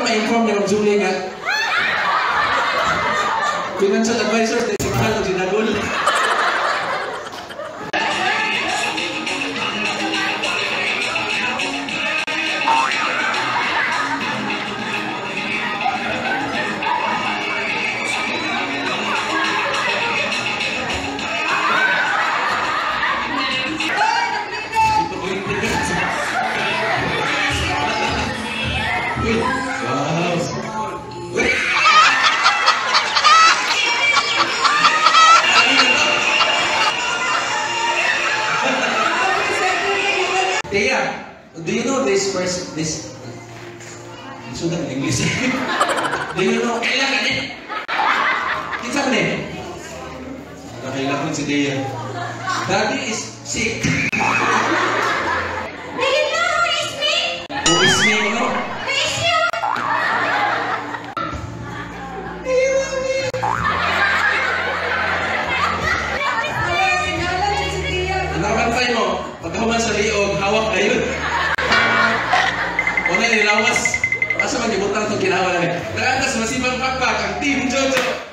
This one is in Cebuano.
ka ma-inform ni Ma'am Julie nga financial advisors si Mahal o si Dagol. Uy, wow. Uy. Thea, do you know this person, this, sudah in English. Do you know, kailan ka ni? Kinsa man eh? Nakailan ko si Thea. Daddy is sick. Do you know who is me? Who is me, no? Who is you? Hey, mommy! Nakabantay mo, pagkahuman sa liog, hawak kayo. Una nilawas. Asa man gibutang itong ginawa namin. Nakaantas masibang pakpak ang Team Jojo.